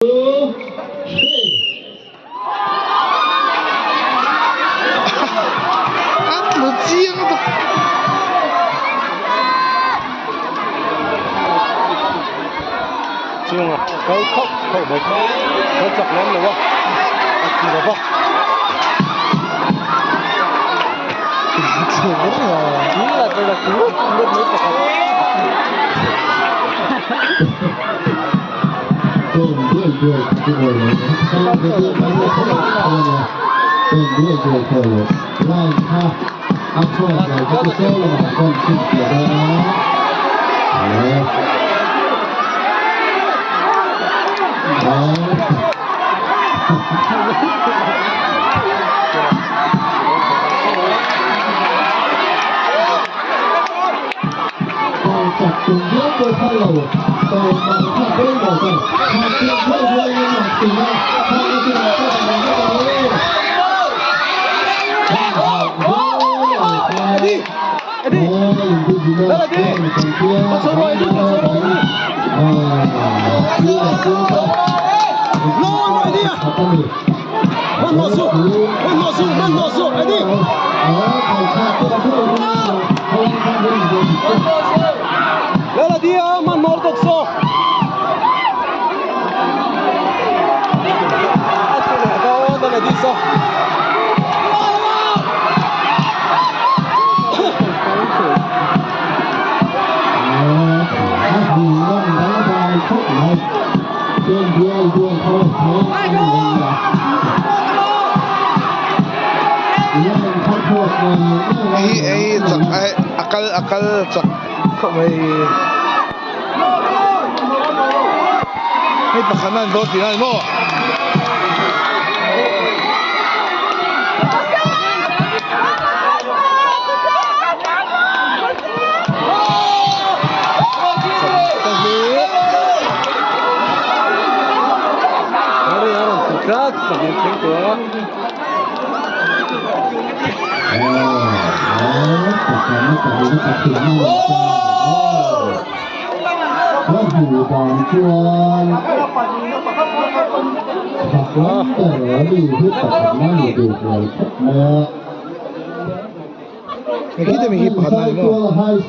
A tlu chiang bawk. Chunga kal khauh khauh mai kal chak lem lo a a ti lo va. Hi ei chak ai a kal a kal chak khawp mai hei pakhat na an dawn tih na ni maw. Hei khi te mi hi pakhat na ni maw.